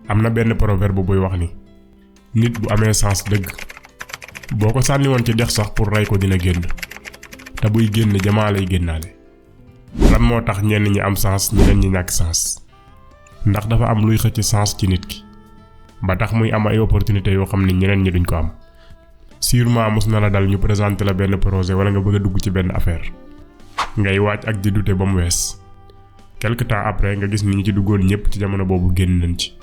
am na benn proverbe buy wax ni nit bu amee sens dëgg boo ko sànni woon ci dex sax pour rey ko dina génn te buy génn jamaa lay génnaale. lan moo tax ñenn ñi am sens ñeneen ñi ñàkk sens ndax dafa am luy xëcc sens ci nit ki ba tax muy am ay opportunité yoo xam ne ñeneen ñi duñ ko am. sûrement mos na la dal ñu présenter la benn projet wala nga bëgg a dugg ci benn affaire ngay waaj ak di douter ba mu wees quelque temps après nga gis ni ñi ci duggoon ñëpp ci jamono boobu génn nañ ci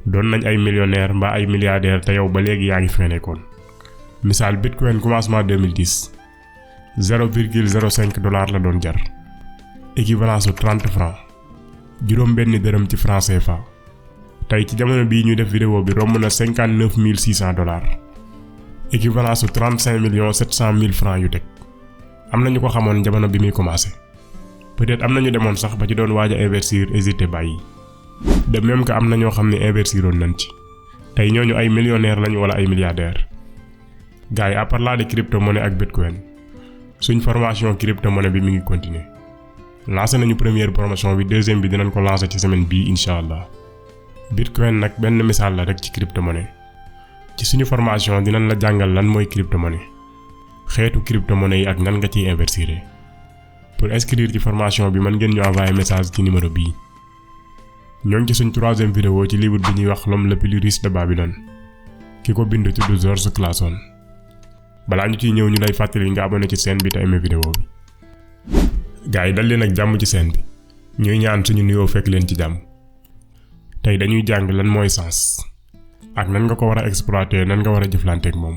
doon nañ ay millionnaire mbaa ay milliardaire te yow ba léegi yaa ngi fi nekkoon. misaal bitcoin commencement 2010 $0,05 la doon jar équivalent su 30 francs juróom benn dërëm ci franc CFA. tey ci jamono bii ñu def vidéo bi romb na $59,600 équivalent su 35,700,000 francs yu teg. am na ñu ko xamoon jamono bi muy commencé peut-être am na ñu demoon sax ba ci doon waaj a investir hésité bàyyi. de même que am na ñoo xam ne investiroon nañ ci tey ñooñu ay millionnaire lañu wala ay milliardaires. gars yi à part de crypto-monnaie ak bitcoin suñ formation crypto-monnaie bi mi ngi continuer lancé nañu première promotion bi deuxième bi dinañ ko lancé ci semaine bii incha allah. bitcoin nag benn misaal la rek ci crypto-monnaie ci suñu formation dinañ la jàngal lan mooy crypto-monnaie xeetu crypto-monnaie yi ak nan nga ciy investir. pour inscrire ci formation bi mën ngeen ñu envoyer message ci numéro bii. ñoo ngi ci suñ 3e vidéo ci livre bi ñuy wax l'homme le plus riche de Babylone ki ko bind tudd George Clason. balaa ñu ciy ñëw ñu lay fàttali nga abonné ci chaîne bi te aimé vidéo bi. gars yi dal leen ak jàmm ci chaîne bi ñuy ñaan suñu nuyoo fekk leen ci jàmm. tey dañuy jàng lan mooy sens ak nan nga ko war a exploiter nan nga war a jëflanteek moom.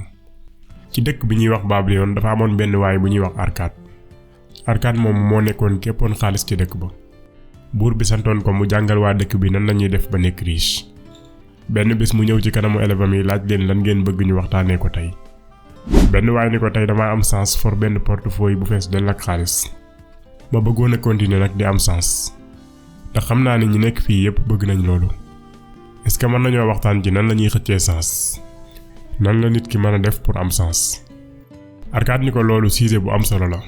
ci dëkk bi ñuy wax Babylone dafa amoon benn waay bu ñuy wax Arcade. Arcade moom moo nekkoon képpoon xaalis ci dëkk ba. buur bi santoon ko mu jàngal waa dëkk bi nan lañuy def ba nekk riche. benn bés mu ñëw ci kanamu élèves yi laaj leen lan ngeen bëgg ñu waxtaanee ko tey. benn waay ni ko tey dama am sens for benn portefeuille bu fees dell ak xaalis. ma bëggoon a continuer nag di am sens. te xam naa ni ñi nekk fii yépp bëgg nañ loolu. est-ce que mën nañoo waxtaan ci nan la ñuy xëccee sens. nan la nit ki mën a def pour am sens. Arcade ni ko loolu sujet bu am solo la.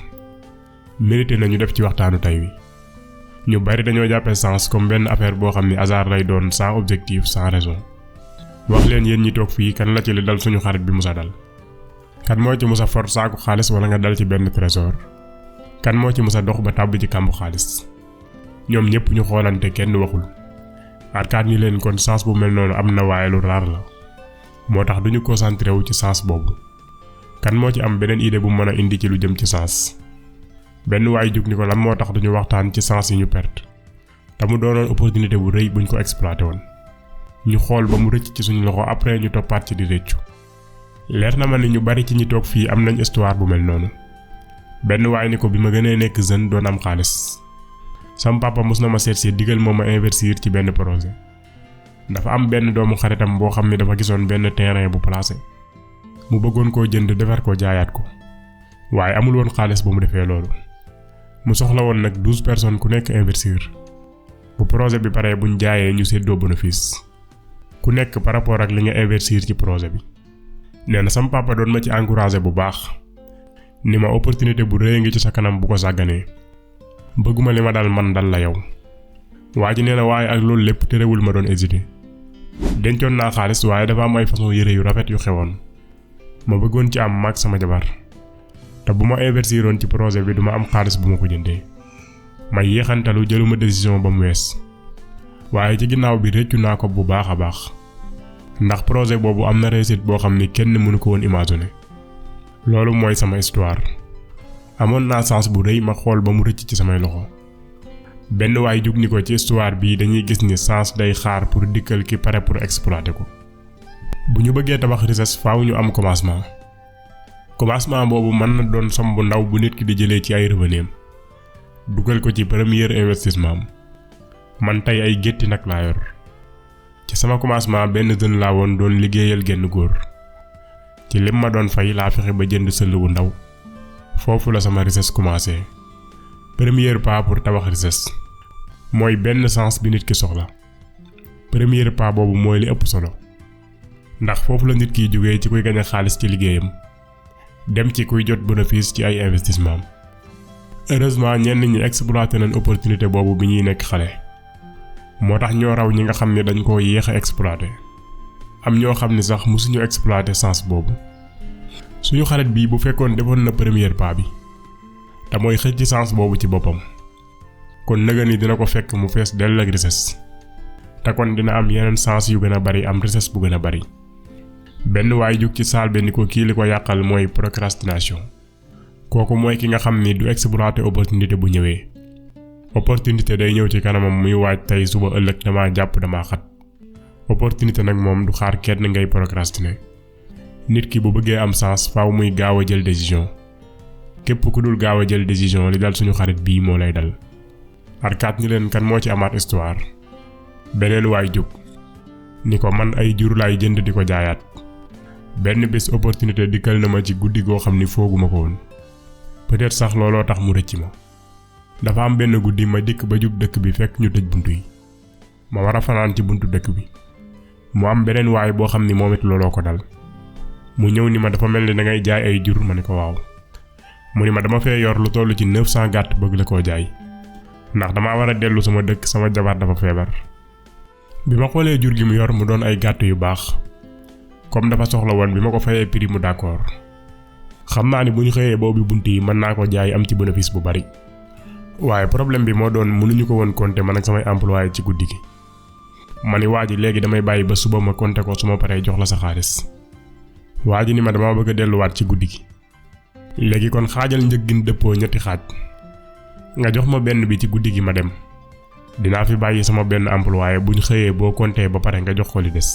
mérité na ñu def ci waxtaanu tey wi. ñu bari dañoo jàppee sens comme benn affaire boo xam ni hasard lay doon sans objectif sans raison. wax leen yéen ñi toog fii kan la ci li dal suñu xarit bi musa dal. kan moo ci musa for saaku xaalis wala nga dal ci benn trésor. kan moo ci musa dox ba tàbb ci kàmbu xaalis. ñoom ñépp ñu xoolante kenn waxul. Arcade ni leen kon sens bu mel noonu am na waaye lu raar la. moo tax duñu concentré wu ci sens boobu. kan moo ci am beneen idée bu mën a indi ci lu jëm ci sens. benn waay jóg ni ko lan moo tax duñu waxtaan ci sens yi ñu perte. te mu doonoon opportunité bu rëy buñ ko exploité woon. ñu xool ba mu rëcc ci suñu loxo après ñu toppaat ci di rëccu. leer na ma ni ñu bari ci ñi toog fii am nañ histoire bu mel noonu. benn waay ni ko bi ma gënee nekk jeune doon am xaalis. sam papa mos na ma seet si digal moo ma investir ci benn projet. dafa am benn doomu xaritam boo xam ne dafa gisoon benn terrain bu placé. mu bëggoon koo jënd defar ko jaayaat ko. waaye amul woon xaalis bu mu defee loolu. mu soxla woon nag 12 personnes ku nekk investir. bu projet bi paree buñ jaayee ñu séddoo bénéfice. ku nekk par rapport ak li nga investir ci projet bi. nee na sam papa doon ma ci encouragé bu baax. ni ma opportunité bu rëy ngi ci sa kanam bu ko sàgganee. bëgguma li ma dal man dal la yow. waa ji nee na waaye ak loolu lépp terewul ma doon hésité. dencoon naa xaalis waaye dafa am ay façon yére yu rafet yu xewoon. ma bëggoon ci am maag sama jabar. te bu ma investiroon ci projet bi duma am xaalis bu ma ko jëndee. ma yéexantalu jëluma décision ba mu wees. waaye ci ginnaaw bi réccu naa ko bu baax a baax. ndax projet boobu am na réussite boo xam ni kenn mënu ko woon imaginer. loolu mooy sama histoire. amoon naa chance bu rëy ma xool ba mu rëcc ci samay loxo. benn waay jug ni ko ci histoire bii dañuy gis ni chance day xaar pour dikkal ki pare pour exploiter ko. bu ñu bëggee tabax richesse faaw ñu am commencement. commencement boobu mën na doon somme bu ndaw bu nit ki di jëlee ci ay revenus dugal ko ci premier investissement am. man tey ay gétti nag laa yor. ci sama commencement benn jeune laa woon doon liggéeyal genn góor. ci lim ma doon fay laa fexe ba jënd sëll bu ndaw. foofu la sama richesse commencé. premier pas pour tabax richesse. mooy benn sens bi nit ki soxla. premier pas boobu mooy li ëpp solo. ndax foofu la nit kiy jógee ci kuy gañe xaalis ci liggéeyam. dem ci kuy jot bénéfice ci ay investissement. heureusement ñenn ñi exploité nañ opportunité boobu bi ñuy nekk xale. moo tax ñoo raw ñi nga xam ne dañ koo yéex a exploité am ñoo xam ne sax musuñu exploité chance boobu. suñu xarit bii bu fekkoon defoon na premier pas bi te mooy xëcc ci chance boobu ci boppam kon nëga ni dina ko fekk mu fees dell ak richesse te kon dina am yeneen chance yu gën a bari am richesse bu gën a bari. benn waay jug ci saal bi ni ko kii li ko yàqal mooy procrastination. kooku mooy ki nga xam ni du exploité opportunité bu ñëwee. opportunité day ñëw ci kanamam muy waaj tey suba ëllëg dama jàpp dama xat. opportunité nag moom du xaar kenn ngay procrastiner. nit ki bu bëggee am chance faaw muy gaaw a jël décision. képp ku dul gaaw a jël décision li dal suñu xarit bii moo lay dal. Arcade ni leen kan moo ci amaat histoire. beneen waay jóg ni ko man ay jur laay jënd di ko jaayaat. benn bés opportunité dikkal na ma ci guddi goo xam ni fooguma ko woon. peut-être sax looloo tax mu rëcc ma. dafa am benn guddi ma dikk ba jub dëkk bi fekk ñu tëj buntu yi. ma war a fanaan ci buntu dëkk bi. mu am beneen waay boo xam ni moom it looloo ko dal. mu ñëw ni ma dafa mel ni da ngay jaay ay jur ma ne ko waaw. mu ni ma dama fee yor lu toll ci 900 gàtt bëgg la koo jaay. ndax dama war a dellu sama dëkk sama jabar dafa feebar. bi ma xoolee jur gi mu yor mu doon ay gàtt yu baax. comme dafa soxla woon bi ma ko fayee prix mu d'accord. xam naa ni bu ñu xëyee ba ubbi bunt yi mën naa ko jaay am ci bénéfice bu bari. waaye problème bi moo doon mënuñu ko woon compter man ak samay employé ci guddi gi. ma ni waa ji léegi damay bàyyi ba suba ma compter ko su ma paree jox la sa xaalis. waa ji ni ma dama bëgg a delluwaat ci guddi gi. léegi kon xaajal njëg gi dëppoo ñetti xaaj. nga jox ma benn bi ci guddi gi ma dem. dinaa fi bàyyi sama benn employé bu ñu xëyee boo compter ba pare nga jox ko li des.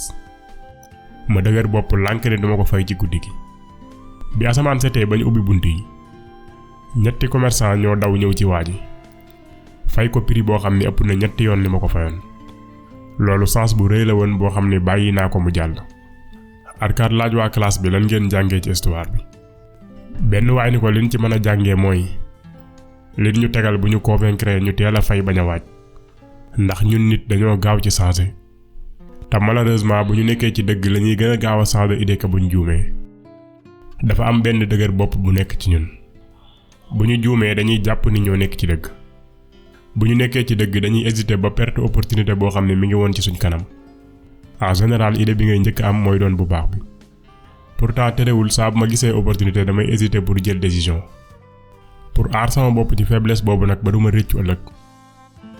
ma dëgër bopp lànk ne duma ko fay ci guddi gi. bi asamaan setee bañ ubbi bunt yi. ñetti commerçant ñoo daw ñëw ci waa ji. fay ko prix boo xam ni ëpp na ñetti yoon li ma ko fayoon. loolu chance bu rëy la woon boo xam ni bàyyi naa ko mu jàll. Arcade laaj waa classe bi lan ngeen jàngee ci histoire bi. benn waay ni ko liñ ci mën a jàngee mooy. liñ ñu tegal bu ñu convaincre ñu teel a fay bañ a waaj. ndax ñun nit dañoo gaaw ci changer. te malheureusement bu ñu nekkee ci dëgg lañuy gën a gaaw a changer idée ka bu ñu juumee. dafa am benn dëgër bopp bu nekk ci ñun. bu ñu juumee dañuy jàpp ni ñoo nekk ci dëgg. bu ñu nekkee ci dëgg dañuy hésiter ba perte opportunité boo xam ne mi ngi woon ci suñ kanam. en général idée bi ngay njëkk am mooy doon bu baax bi. pourtant terewul saa bu ma gisee opportunité damay hésiter pour jël décision. pour aar sama bopp ci faiblesse boobu nag ba duma rëccu ëllëg.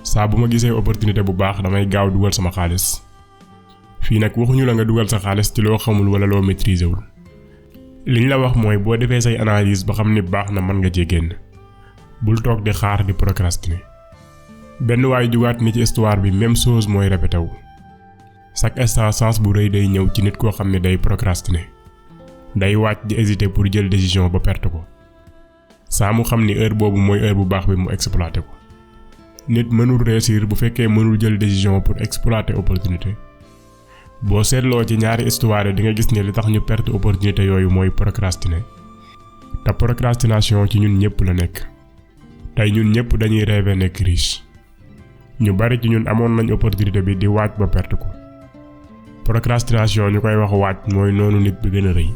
saa bu ma gisee opportunité bu baax damay gaaw dugal sama xaalis. fii nag waxuñu la nga dugal sa xaalis ci loo xamul wala loo maîtriser wul. liñ la wax mooy boo defee say analyse ba xam ni baax na mën nga cee génn. bul toog di xaar di procrastiner. benn waay jugaat ni ci histoire bi même chose mooy répété wu. chaque instant chance bu rëy day ñëw ci nit koo xam ne day procrastiner. day wàcc di hésiter pour jël décision ba perte ko. saa mu xam ni heure boobu mooy heure bu baax bi mu exploiter ko. nit mënul réussir bu fekkee mënul jël décision pour exploiter opportunité. boo seetloo ci ñaari histoire di nga gis ne li tax ñu perte opportunité yooyu mooy procrastiner. te procrastination ci ñun ñëpp la nekk. tey ñun ñëpp dañuy rêver nekk riche. ñu bari ci ñun amoon nañ opportunité bi di waaj ba perte ko. procrastination ñu koy wax waaj mooy noonu nit bi gën a rëy.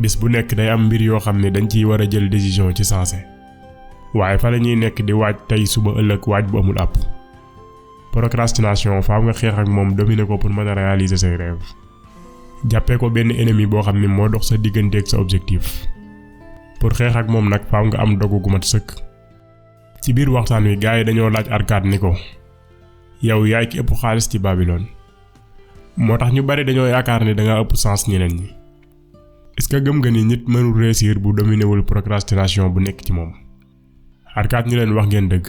bis bu nekk day am mbir yoo xam ne dañ ciy war a jël décision ci sensé. waaye fa la ñuy nekk di waaj tey suba ëllëg waaj bu amul àpp. procrastination faaw nga xeex ak moom dominer ko pour mën a réaliser say rêve. jàppee ko benn ennemi boo xam ne moo dox sa digganteeg sa objectif. pour xeex ak moom nag faaw nga am dogu gu mat sëkk. ci biir waxtaan wi gars yi dañoo laaj Arcade ni ko. yow yaay ki ëpp xaalis ci Babylone. moo tax ñu bari dañoo yaakaar ni da nga ëpp sens ñeneen ñi. est-ce que gëm nga ni nit mënul réussir bu dominéwul procrastination bu nekk ci moom. Arcade ñu leen wax ngeen dëgg.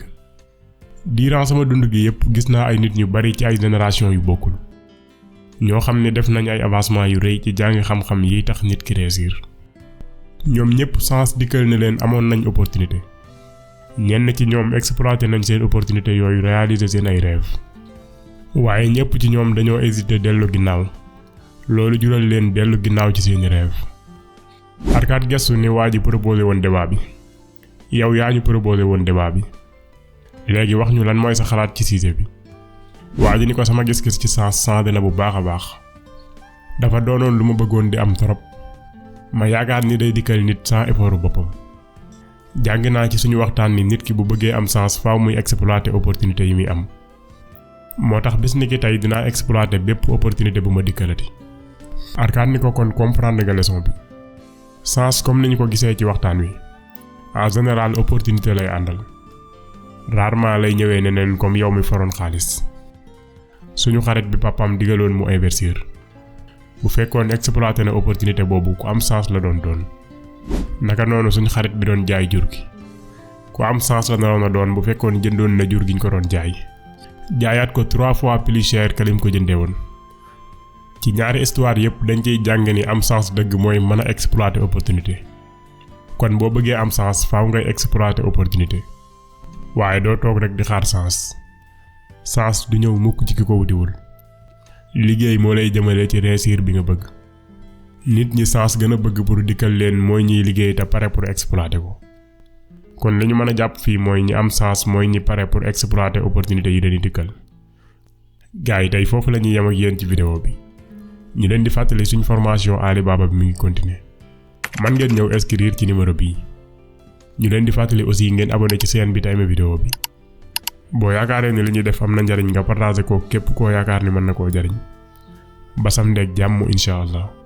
durant sama dund gi yépp gis naa ay nit ñu bari ci ay génération yu bokkul. ñoo xam ne def nañ ay avancement yu rëy ci jàng xam-xam yi tax nit ki réussir. ñoom ñépp sens dikkal na leen amoon nañ opportunité. ñenn ci ñoom exploité nañ seen opportunité yooyu réaliser seen ay rêve. waaye ñépp ci ñoom dañoo hésité dellu ginnaaw. loolu jural leen dellu ginnaaw ci seeni rêve. Arcade gestu ni waa ji proposé woon débat bi. yow yaa ñu proposé woon débat bi. léegi wax ñu lan mooy sa xalaat ci sujet bi. waa ji ni ko sama gis-gis ci sens changé na bu baax a baax. dafa doonoon lu ma bëggoon di am trop. ma yaakaar ni day dikkal nit sans effort boppam. jàng naa ci suñu waxtaan ni nit ki bu bëggee am sens faaw muy exploiter opportunité yi muy am. moo tax bis ni ki tey dinaa exploiter bépp opportunité bu ma dikkalati. Arcade ni ko kon comprendre nga leçon bi. Chance comme ni ñu ko gisee ci waxtaan wi en général opportunité lay àndal rarement lay ñëwee neneen comme yow mi foroon xaalis. suñu xarit bi papam digaloon mu investir bu fekkoon exploiter na opportunité boobu ku am chance la doon. naka noonu suñu xarit bi doon jaay jur gi ku am chance la naroon a doon bu fekkoon jëndoon na jur gi ñu ko doon jaay jaayaat ko 3 fois plus cher que lim ko jëndee woon. ci ñaari histoire yépp dañ ciy jàng ni am chance dëgg mooy mën a exploiter opportunité. kon boo bëggee am chance faaw ngay exploiter opportunité waaye doo toog rek di xaar chance. chance du ñëw mukk ci ki ko wutiwul. liggéey moo lay jëmale ci réussir bi nga bëgg. nit ñi chance gën a bëgg pour dikkal leen mooy ñiy liggéey te pare pour exploiter ko. kon li ñu mën a jàpp fii mooy ñi am chance mooy ñi pare pour exploiter opportunité yi dañuy dikkal. gars yi tey foofu la ñuy yem ak yéen ci vidéo bi. ñu leen di fàttali suñ formation Alibaba bi mi ngi continuer. man ngeen ñëw inscrire ci numéro bii. ñu leen di fàttali aussi ngeen abonné ci chaîne bi te aimé vidéo bi. boo yaakaaree ni li ñuy def am na njariñ nga partager ko képp koo yaakaar ni mën na koo jariñ. basam ndeeg jàmm incha allah.